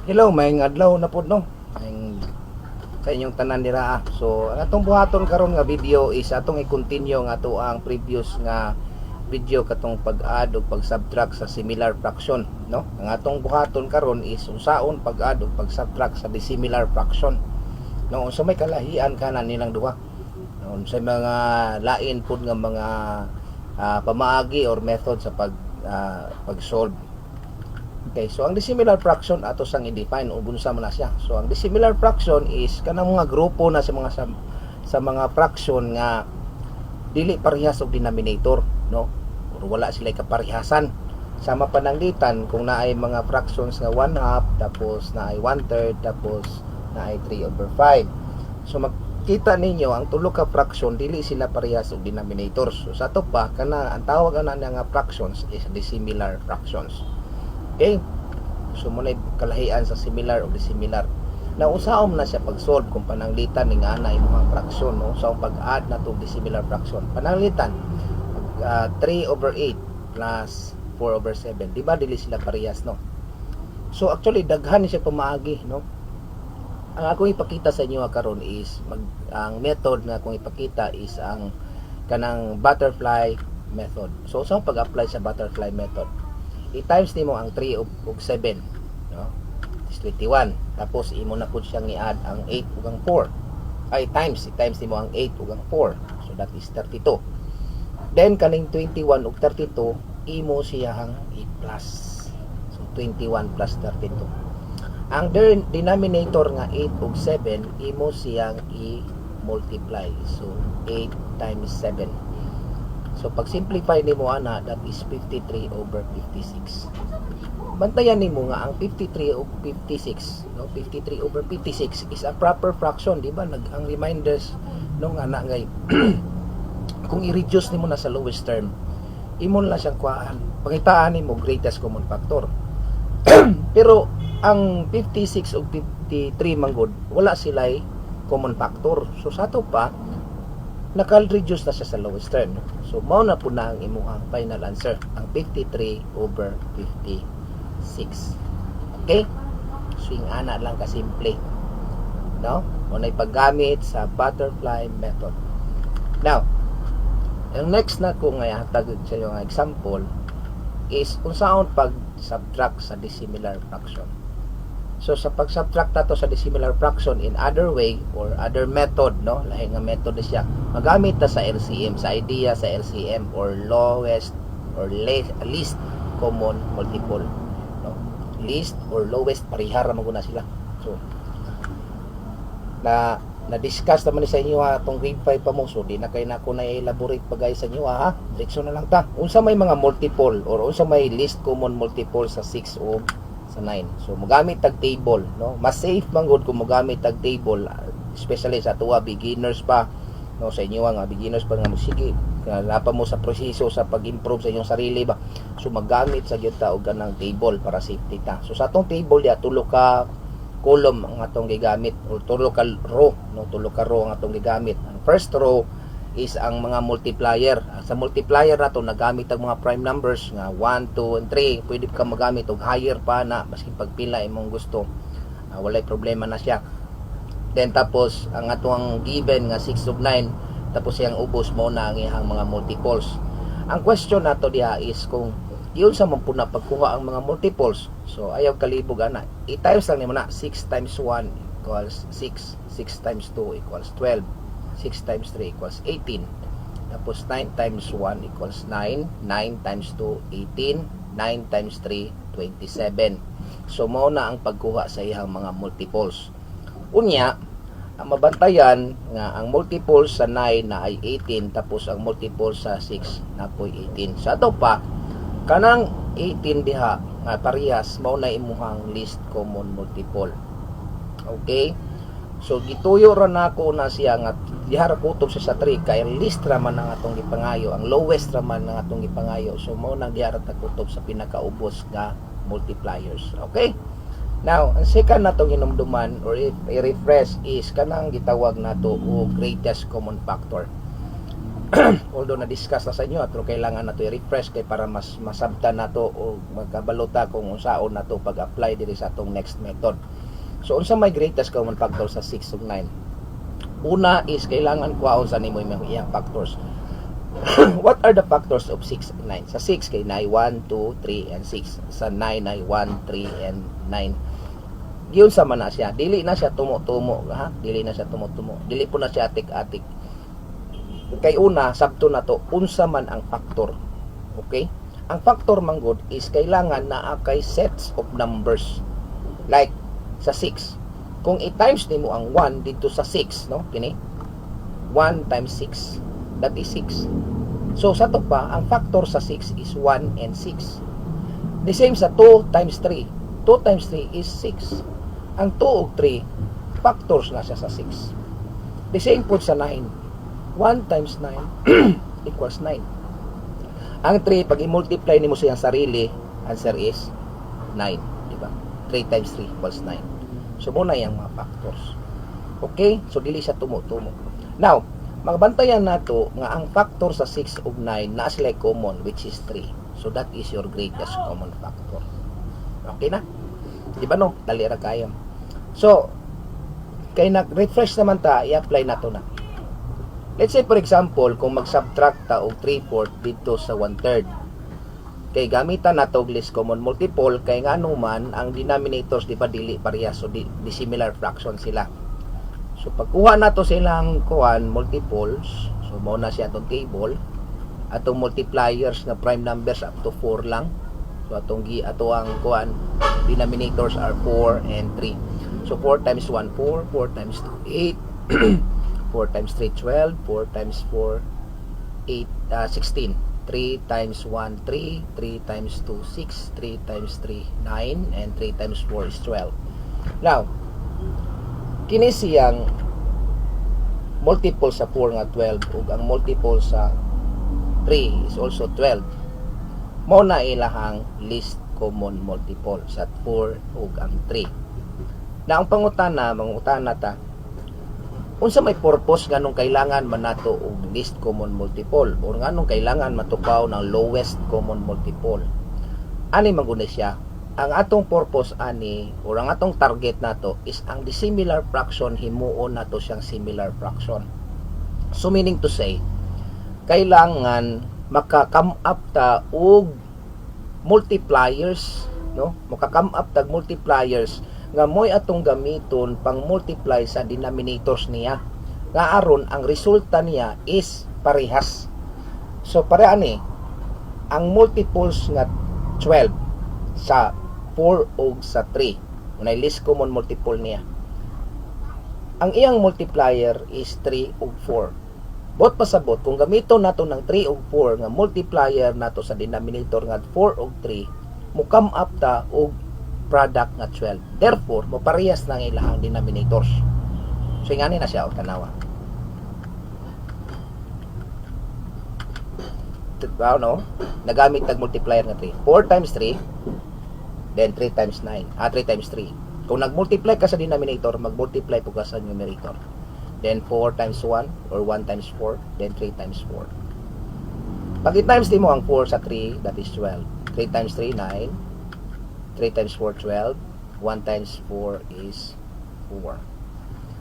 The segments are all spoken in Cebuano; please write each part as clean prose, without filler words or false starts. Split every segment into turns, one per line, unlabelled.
Hello, maayong adlaw na pod, no. Maayong sa inyong tanan dira. So, ang atong buhaton karon nga video is atong i-continue nga ato ang previous nga video katong pag-add ug pag-subtract sa similar fraction, no? Ang atong buhaton karon is unsaon pag-add ug pag-subtract sa dissimilar fraction. No, unsa may kalahian kana nilang duha? No, unsa mga lain pud nga mga pamaagi or method sa pag-solve. Okay, so ang dissimilar fraction, ato sang i-define ug unsa man na siya. So ang dissimilar fraction is kanang mga grupo na sa mga fraction nga dili parehas og denominator, no? Or wala sila kaparehasan. Sama pananglitan kung naay mga fractions nga 1 half, tapos naay 1 third, tapos naay 3 over 5. So makita ninyo ang tulo ka fraction, dili sila parehas og denominator. So sa ato pa, kana ang tawag ana nga fractions is dissimilar fractions. Okay? So mao na kalahian sa similar o dissimilar. Now, unsaon na siya pag-solve kung pananglitan ni nga ana imong fraction, no? Sa pag-add na to dissimilar fraction. Pananglitan 3 over 8 plus 4 over 7. Di ba dili sila parehas, no? So actually daghan ni siya pamaagi, no? Ang akong ipakita sa inyo karon is ang method nga akong ipakita is ang kanang butterfly method. So sa pag-apply sa butterfly method, i-times nimo ang 3 ug 7, no? Is 21. Tapos imo na pud siyang i-add ang 8 ug ang 4. Ay, times, i-times nimo ang 8 ug ang 4. So that is 32. Then kaning 21 ug 32, imo siyang i-plus. So 21 plus 32. Ang denominator nga 8 ug 7, imo siyang i-multiply. So 8 times 7. So pag simplify nimo ana, that is 53 over 56. Bantayan nimo nga ang 53 ug 56, no, 53 over 56 is a proper fraction, di ba? Ang remainders nung ana ngay kung i-reduce nimo na sa lowest term, imo na siyang kuhaan. Pangitaan nimo greatest common factor. Pero ang 56 ug 53 manggod, wala sila'y common factor. So sa ato pa, naka-reduce na siya sa lowest term. So mao na po na ang imuhang final answer, ang 53 over 56. Okay? So yung ana lang kasimple. No? Mao na paggamit sa butterfly method. Now, ang next na ko nga hatag sa inyo nga example is unsaon pag subtract sa dissimilar fraction. So sa pag-subtract nato sa dissimilar fraction in other way or other method, no, lahi nga method na siya. Magamit ta sa LCM, sa idea sa LCM or lowest or least common multiple, no? Least or lowest, pareha ra man guna sila. So na na-discuss naman ni sa inyo ha, atong grade 5 pa mo, so di na kay nako na elaborate pa guys sa inyo ha. Diretso na lang ta. Unsa may mga multiple or unsa may least common multiple sa 6 o sa 9? So mogamit tag table, no? Mas safe man gud kung mogamit tag table, especially sa tuwa beginners pa, no, sa inyo nga beginners pa nga mo sige pa mo sa proseso sa pag-improve sa inyong sarili ba. So maggamit sa gyud ta og ganang table para safety ta. So sa atong table diya, tulo ka column ang atong gigamit or tulo ka row, no? Tulo ka row ang atong gigamit. Ang first row is ang mga multiplier. Sa multiplier nato, nagamit ang mga prime numbers nga 1, 2, and 3. Pwede ka magamit og higher pa na, maski pagpila imong gusto. Walay problema na siya. Then tapos ang atong given nga 6 ug 9, tapos siyang ubos, mo na ang iyang mga multiples. Ang question nato diha is kung yun sa man pud na pagkuha ang mga multiples. So ayaw kalibog ana. I-times lang nimo na. 6 times 1 equals 6, 6 times 2 equals 12, 6 times 3 equals 18. Tapos 9 times 1 equals 9, 9 times 2 18, 9 times 3 27. So mao na ang pagkuha sa iyang mga multiples. Unya, ang mabantayan nga ang multiple sa 9 na ay 18, tapos ang multiple sa 6 na po'y 18. Sa ato pa, kanang 18 diha nga parehas, mao na imuhang least common multiple. Okay? So gituyo ra nako na siya nga diha ra kutob siya sa 3 kay ang least ra man ang atong gipangayo, ang lowest ra man ang atong gipangayo. So mao nang diha ra ta kutob sa pinakaubos nga multipliers. Okay? Now, ang second natong hinumduman or i-refresh is kanang gitawag nato og greatest common factor. Although na-discuss na sa inyo, pero kailangan nato i-refresh kay para mas masabtan nato o magkabalota kung unsaon nato pag-apply diri sa atong next method. So unsa may greatest common factor sa 6 ug 9? Una is kailangan kuhaon sa nimo imong iyang factors. What are the factors of 6 and 9? Sa 6 kay 9, 1, 2, 3 and 6. Sa 9 ay 1, 3 and 9. Giunsa man na siya? Dili na siya tumo-tumo, ha? Dili na siya tumo-tumo. Dili po na siya atik-atik. Kay una, sabto na to unsa man ang factor. Okay? Ang factor man gud is kailangan naa kay sets of numbers. Like sa 6. Kung i-times nimo ang 1 dito sa 6, no? Kini 1 times 6, that is 6. So sa to pa, ang factor sa 6 is 1 and 6. The same sa 2 times 3. 2 times 3 is 6. Ang 2 ug 3, factors na siya sa 6. The same po sa 9. 1 times 9 equals 9. Ang 3, pag i-multiply nimo sa iyang sarili, answer is 9. Di ba? 3 times 3 equals 9. So, mao na yung mga factors. Okay? So, dili siya tumo-tumo. Now, magbantayan nato nga ang factor sa 6 ug 9 naa sila common, which is 3. So, that is your greatest common factor. Okay na? Di ba, no? Dali ra kayo. So, kay nag-refresh naman ta, i-apply nato na. Let's say, for example, kung mag-subtract ta og 3/4 dito sa 1/3. Kay gamitan nato og least common multiple kay ngano man ang denominators, di ba, dili parehas, so dissimilar fraction sila. So pagkuha nato silang kuan multiples, so mao na siya atong table, atong multipliers nga prime numbers up to 4 lang. So atong gi ato ang kuan denominators are 4 and 3. So 4 times 1, 4, 4 times 2, 8, 4 times 3, 12, 4 times 4, 8, 16. 3 times 1, 3, 3 times 2, 6, 3 times 3, 9, and 3 times 4 is 12. Now, kini siyang multiple sa 4 nga 12 ug ang multiple sa 3 is also 12. Mao na ilahang least common multiple sa 4 ug ang 3. Na ang pangutana, mangutana ta, unsa may purpose, nganong kailangan man nato og least common multiple or nganong kailangan matupaw ng lowest common multiple? Ani man gud siya, ang atong purpose ani or ang atong target nato is ang dissimilar fraction, himuon nato siyang similar fraction. So meaning to say, kailangan maka-come up ta og multipliers, no? Maka-come up tag multipliers nga mo'y atong gamiton pang multiply sa denominators niya nga aron ang resulta niya is parehas. So pare ani ang multiples nga 12 sa 4 ug sa 3, unay least common multiple niya, ang iyang multiplier is 3 ug 4. Bot pasabot, kung gamiton nato ng 3 ug 4 nga multiplier nato sa denominator nga 4 ug 3, mo come up ta og product nga 12. Therefore, mo parehas na ang ilahang denominators. So ingani na siya og tanawa. Wow, no? Nagamit tag multiplier nga 3. 4 times 3, then 3 times 9. Ah, 3 times 3. Kung nag-multiply ka sa denominator, mag-multiply po ka sa numerator. Then 4 times 1 or 1 times 4, then 3 times 4. Pag i-times din mo ang 4 sa 3, that is 12. 3 times 3, 9. 3 times 4, 12. 1 times 4 is 4.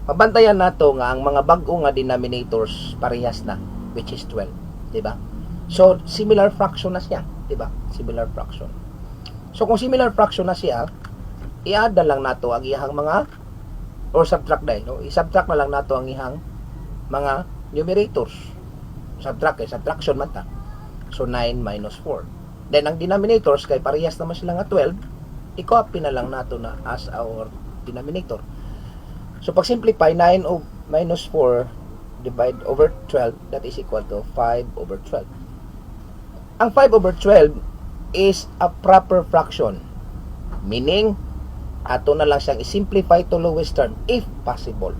Mabantayan nato nga ang mga bag-o nga denominators parehas na, which is 12, di ba? So similar fraction na siya, di ba? Similar fraction. So kung similar fraction na siya, i-add na lang nato ang iyang mga or subtract dai, no? I-subtract na lang nato ang iyang mga numerators. Subtract kay subtraction man ta. So 9 minus 4. Then ang denominators kay parehas naman sila nga 12, i-copy na lang nato na as our denominator. So pag simplify, 9 o minus 4 divide over 12, that is equal to 5 over 12. Ang 5 over 12 is a proper fraction. Meaning, ato na lang siyang i-simplify to lowest term if possible.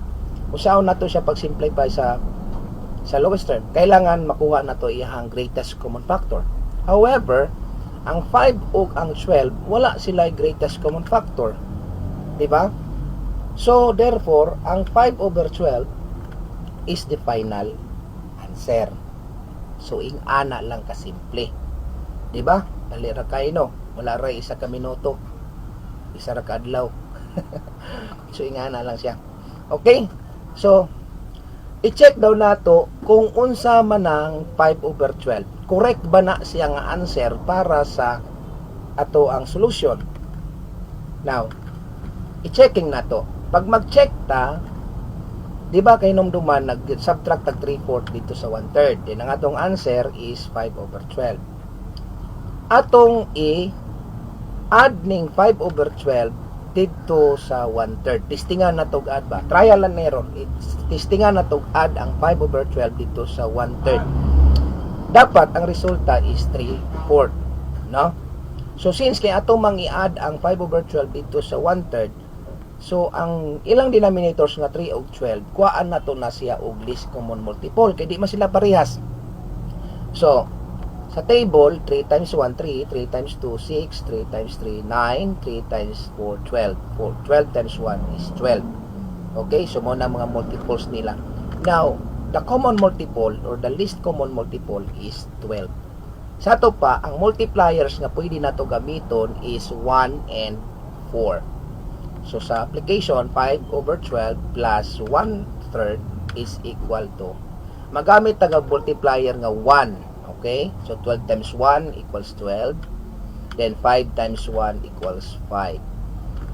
Kung saan nato siya pag-simplify sa lowest term, kailangan makuha nato iyang greatest common factor. However, ang 5 ug ang 12, wala sila greatest common factor. Di ba? So, therefore, ang 5 over 12 is the final answer. So ing-ana lang kasimple. Di ba? Dali ra kay, no? Wala ra isa ka minuto. Isa ra ka adlaw. So ingana lang siya. Okay? So i-check daw nato kung unsa man ang 5 over 12. Correct ba na siya nga answer para sa ato ang solution? Now, i-checking nato. Pag mag-check ta, di ba kay numduman nag-subtract tag 3/4 dito sa 1/3? Then ang atong answer is 5 over 12. Atong i-add ning 5 over 12 dito sa 1/3. Testingan na tog add ba? Trial and error. Testingan na tog add ang 5 over 12 dito sa 1/3. Dapat ang resulta is 3/4, no? So since kay ato mang i-add ang 5 over 12 dito sa 1/3, so ang ilang denominators nga 3 og 12, kuhaan na to na siya og least common multiple kay di man sila parehas. So sa table, 3 times 1, 3, 3 times 2, 6, 3 times 3, 9, 3 times 4, 12. 4, 12 times 1 is 12. Okay, so mao na mga multiples nila. Now, the common multiple or the least common multiple is 12. Sa ato pa, ang multipliers nga pwede nato gamiton is 1 and 4. So sa application, 5 over 12 plus 1/3 is equal to, magamit ta multiplier nga 1. Okay? So 12 times 1 equals 12. Then 5 times 1 equals 5.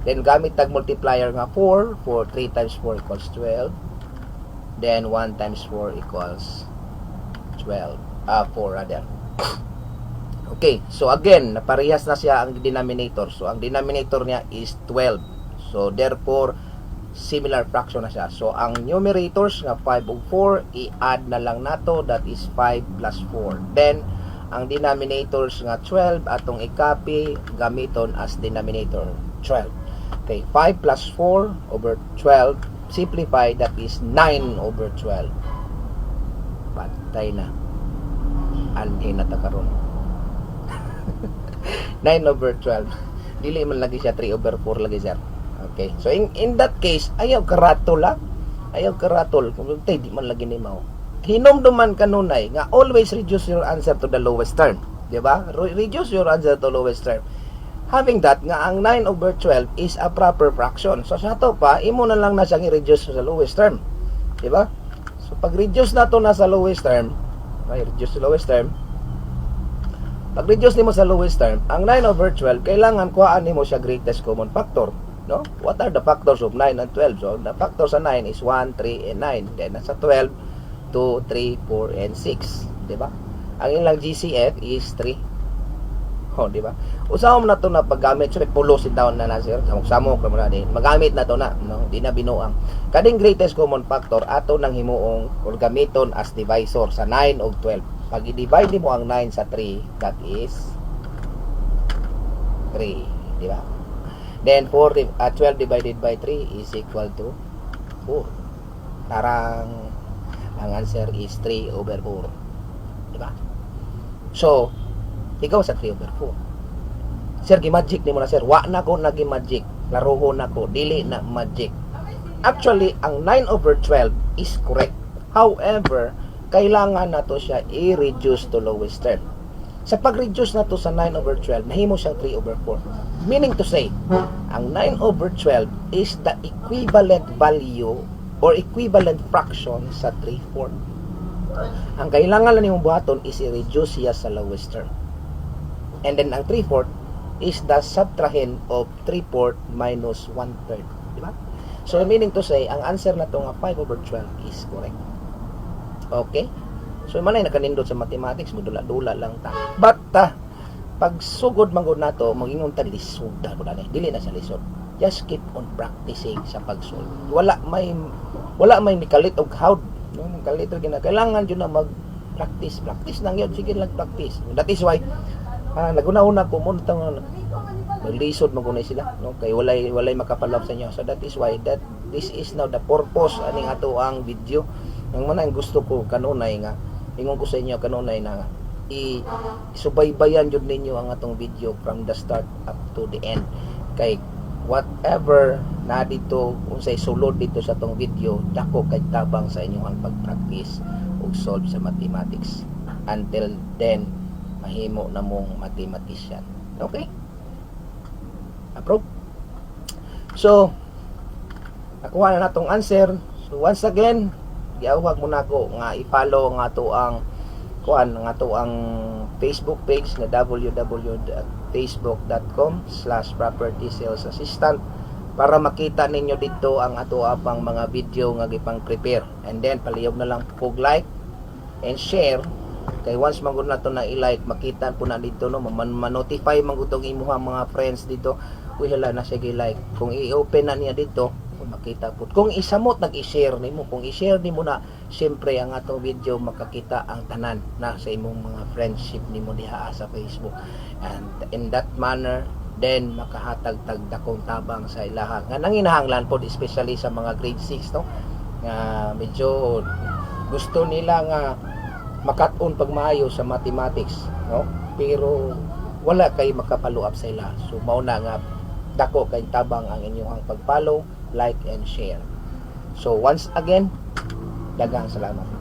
Then gamit tag multiplier nga 4, 4 3 times 4 equals 12. Then 1 times 4 equals 12. Ah, 4 rather. Okay, so again, naparehas na siya ang denominator. So ang denominator niya is 12. So therefore, similar fraction na siya. So ang numerators nga 5 ug 4, i-add na lang nato, that is 5 plus 4. Then ang denominators nga 12, atong i-copy, gamiton as denominator 12. Okay, 5 plus 4 over 12, simplify, that is 9 over 12. Patay na. Anhin na ta karon. 9 over 12. Dili man lagi siya 3 over 4 lagi, sir. Okay. So in that case, ayaw karatol ha. Ayaw karatol. Kung tay di man lagi ni mao. Hinumduman kanunay nga always reduce your answer to the lowest term. Di ba? Reduce your answer to lowest term. Having that nga ang 9 over 12 is a proper fraction. So sa ato pa, imo na lang na siyang i-reduce sa lowest term. Di ba? So pag reduce na to na sa lowest term, ay, reduce sa lowest term, pag reduce nimo sa lowest term, ang 9 over 12, kailangan kuhaan nimo siya greatest common factor. No? What are the factors of 9 and 12? So, the factors sa 9 is 1, 3, and 9. Then, sa 12, 2, 3, 4, and 6. Di ba? Ang ilang GCF is 3. Oh, di ba? Usaha mo na to na paggamit, so pulos taon na na, sir. Samok-samok mo na din. Magamit na to na, no? Di na binuang. Kaning greatest common factor ato nang himuong or gamiton as divisor sa 9 ug 12. Pag i-divide mo ang 9 sa 3, that is 3, di ba? Then 12 divided by 3 is equal to 4. Parang ang answer is 3 over 4. Di ba? So, ikaw sa 3 over 4. Sir, gi-magic nimo na, sir. Wa na ko nagi-magic. Laruhon na ko. Dili na magic. Actually, ang 9 over 12 is correct. However, kailangan nato siya i-reduce to lowest term. Sa pag-reduce nato sa 9 over 12, nahimo siyang 3 over 4. Meaning to say, ang 9 over 12 is the equivalent value or equivalent fraction sa 3/4. Ang kailangan lang nimong buhaton is i-reduce siya sa lowest term. And then ang 3/4 is the subtrahend of 3/4 minus 1/3. Di ba? So meaning to say, ang answer na to nga 5 over 12 is correct. Okay? So manay nakanindot sa mathematics, mudula-dula lang ta. But pag sugod man gud nato, magingon ta lisod na gud ani. Dili na sa lisod. Just keep on practicing sa pag-solve. Wala may nikalit og hawd. No, nikalit og gina. Kailangan jud na mag practice, practice lang yun. Sige lang, practice. That is why naguna-una ko mo tang maglisod man kunay sila, no, kay walay makapalap sa inyo. So that is why that this is now the purpose aning ato ang video. Ang man ang gusto ko kanunay nga ingon ko sa inyo kanunay na i subaybayan jud ninyo ang atong video from the start up to the end, kay whatever na dito, unsay sulod dito sa atong video, dako kay tabang sa inyong pag-practice ug solve sa mathematics. Until then, mahimo na mong mathematician. Okay? Approve? So, nakuha na natong answer. So, once again, giawhag mo nako nga i-follow nga ato ang kuan, nga ato ang Facebook page na www.facebook.com/propertysalesAssistant para makita ninyo dito ang ato apang mga video nga gipang prepare. And then palihog na lang kog like and share kay once man gud nato na i-like, makita po na dito, no, ma-notify man gud tong imuha mga friends dito, "Uy, hala na siya like." Kung i-open na niya dito, makita po. Kung isamot nag-i-share nimo, kung i-share nimo na, siyempre ang atong video makakita ang tanan na sa imong mga friendship nimo diha sa Facebook. And in that manner then makahatag tag dakong tabang sa ilaha nga nanginahanglan pod, especially sa mga grade 6, no, nga medyo gusto nila nga makat-on pag maayo sa mathematics, no, pero wala kay maka-follow up sa ila. So mao na nga dako kay tabang ang inyong pag-follow, like and share. So once again, daghang salamat.